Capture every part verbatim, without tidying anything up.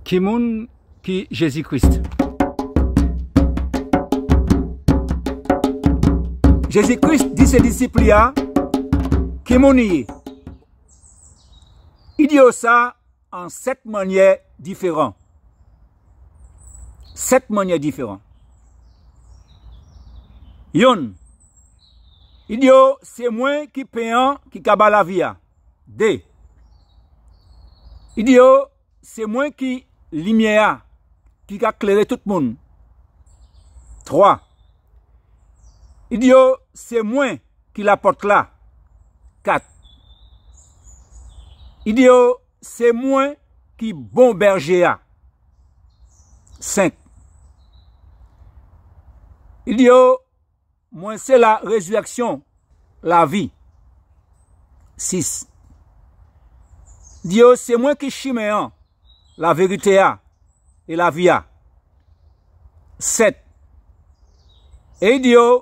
Ki moun ki Jézi Kris? Jézi Kris di sé disip li a ki moun i yé. I di yo sa an sèt mannyè diféran. Sèt mannyè diféran. Yonn, i di yo, sé mwen ki pen an ki ka ba lavi a. Dé, i di yo, sé mwen ki limyè a ki ka kléré tout moun. Twa, i di yo, sé mwen ki lapòt la. Kat, i di yo, sé mwen ki bon bèjé a. Senk, i di yo, mwen sé larézirèksyon, lavi. Sis, i di yo, sé mwen ki chimen an, lavérité a é lavi a. Sèt, é i di yo,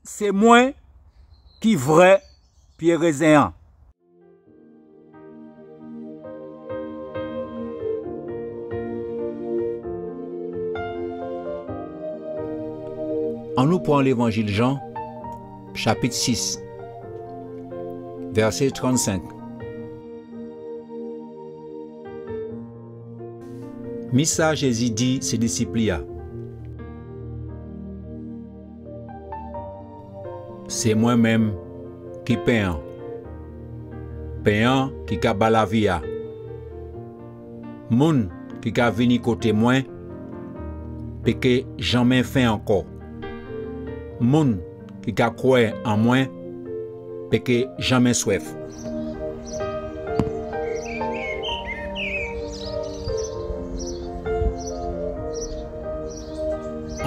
sé mwen ki vré pyé rézen an. Annou pran Lévanjil Jan, chapit sis, vèsé trannsenk. Mi sa Jézi di sé disip li a. Sé mwen menm ki pen an. Pen an ki ka ba lavi a. Moun ki ka vini koté mwen pé ké janmen fen ankò. Moun ki ka kwè an mwen pé ké janmen swèf.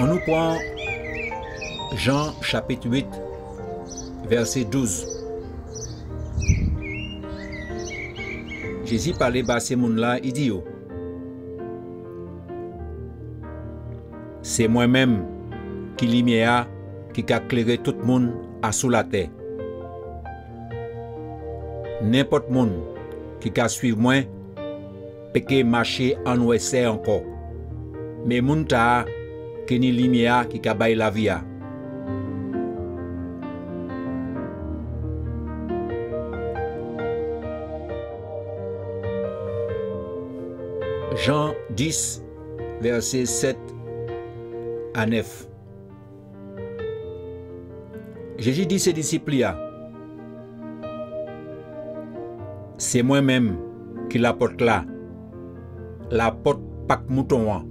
Annou pran Jan chapit uit, vèsé douz. Jézi palé ba sé moun-la, i di yo, sé mwen menm ki limyè-a ki ka kléré tout moun asou latè. Nenpòt moun ki ka suiv mwen pé ké maché an nwèsè ankò, mé moun tala ké ni limyè-a ki ka bay lavi-a. Jan dis, vèsé sèt a nèf. Jézi di sé disip li a, sé mwen menm ki lapòt-la, lapòt pak mouton-an.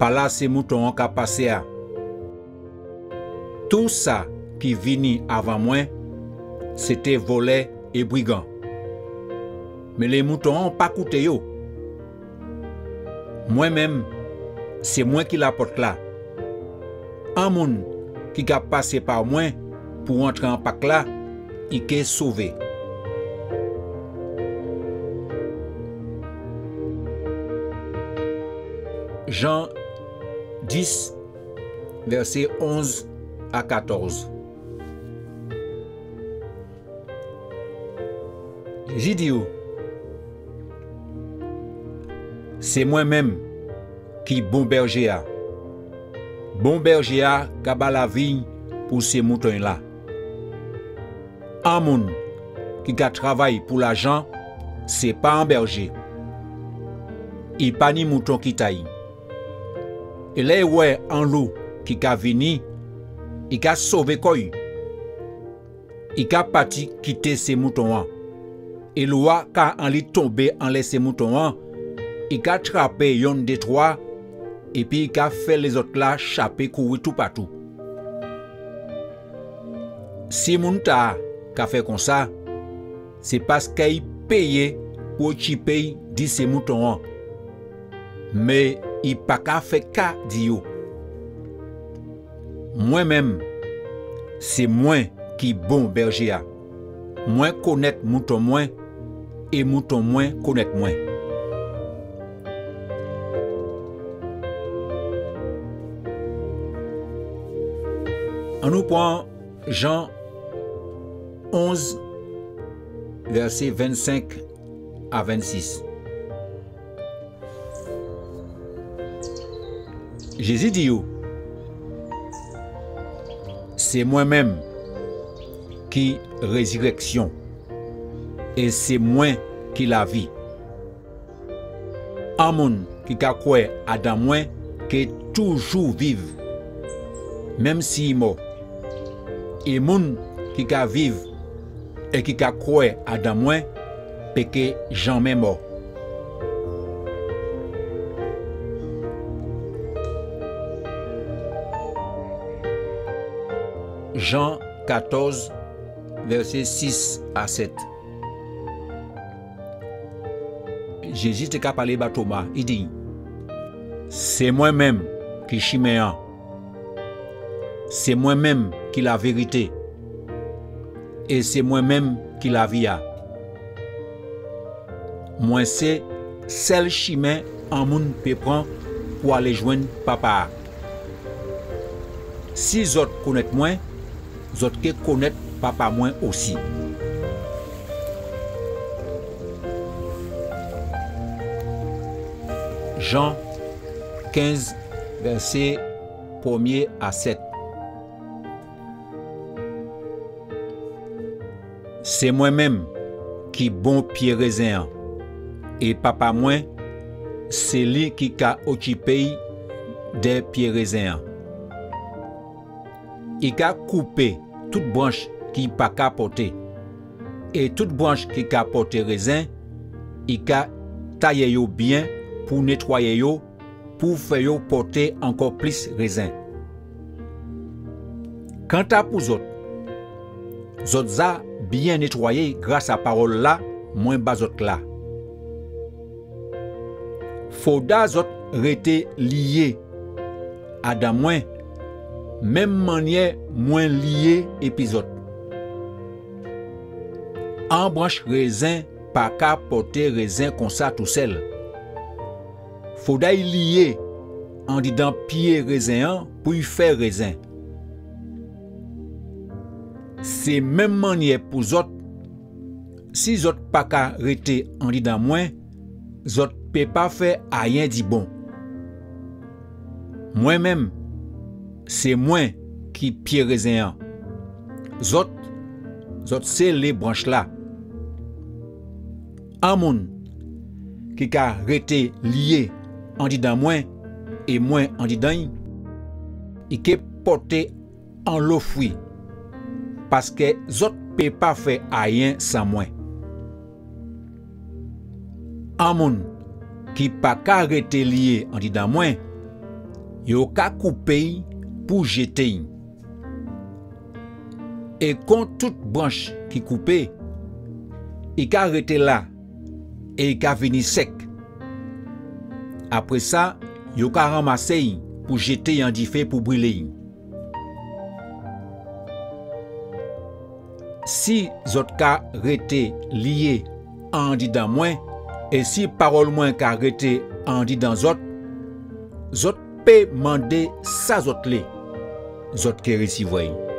Pa la sé mouton-an ka pasé a. Tou sa ki vini avan mwen, sé té vòlè é brigan. Mé lé mouton-an pa kouté yo. Mwen menm, sé mwen ki lapòt-la. An moun ki ka pasé pa mwen pou antré an pak-la, i ké sové. Jan dis, vèsé onz a katòz. Jézi di yo, sé mwen menm ki bon bèjé-a. Bon bèjé-a ka ba lavi'y pou sé mouton-la. An moun ki ka travay pou lajan, sé pa an bèjé. I pa ni mouton ki ta'y. É lè i wè an lou ki ka vini, i ka sové kò'y. I ka pati kité sé mouton-an. É lou-a ka anni tonbé anlè sé mouton-an, i ka trapé yonn dé twa, épi i ka fè lézòt-la chapé kouri toupatou. Si moun tala ka fè konsa, sé paskè i péyé pou otjipé'y di sé mouton-an. Mé i pa ka fè ka di yo. Mwen menm, sé mwen ki bon bèjé-a. Mwen konnèt mouton mwen, é mouton mwen konnèt mwen. Annou pran Jan onz, vèsé vennsenk a vennsis. Jézi di yo: Sé mwen menm ki rézirèksyon, é sé mwen ki lavi. An moun ki ka kwè adan mwen ké toujou viv, menm si i mò. É moun ki ka viv é ki ka kwè adan mwen pé ké janmen mò. Jan katòz, vèsé sis a sèt. Jézi té ka palé ba Toma, i di: Sé mwen menm ki chimen an, sé mwen menm ki lavérité, é sé mwen menm ki lavi a. Mwen sé sèl chimen an moun pé pran pou alé jwenn Papa a. Si zòt konnèt mwen, zòt ké konnèt Papa mwen osi. Jan kenz, vèsé prèmyé a sèt. Sé mwen menm ki bon pyé rézen an, é Papa mwen sé li ki ka okipé dè pyé rézen an. I ka koupé tout branch ki pa ka pòté, é tout branch ki ka pòté rézen, i ka tayé yo byen pou nétwayé yo, pou fè yo pòté ankò plis rézen. Kanta pou zòt, zòt ja byen nétwayé gras a pawòl-la mwen ba zòt la. Fodra zòt rété liyé adan mwen, menm mannyè mwen liyé épi zòt. An branch rézen pa ka pòté rézen konsa tousèl. Fodra i liyé andidan pyé rézen an pou i fè rézen. Sé menm mannyè pou zòt, si zòt pa ka rété andidan mwen, zòt pé pa fè ayen di bon. Mwen menm, sé mwen ki pyé rézen an. Zòt, zòt sé lé branch-la. An moun ki ka rété liyé andidan mwen é mwen andidan'y, i ké pòté anlo fwi, paskè zòt pé pa fè ayen san mwen. An moun ki pa ka rété liyé andidan mwen, yo ka koupé'y pou jété'y. É kon tout branch ki koupé, i ka rété la é i ka vini sèk. Apré sa, yo ka ranmasé'y pou jété'y an difé pou brilé'y. Si zòt ka rété liyé andidan mwen, é si pawòl mwen ka rété andidan zòt, zòt pé mandé sa zòt lé, zòt ké résivwè'y.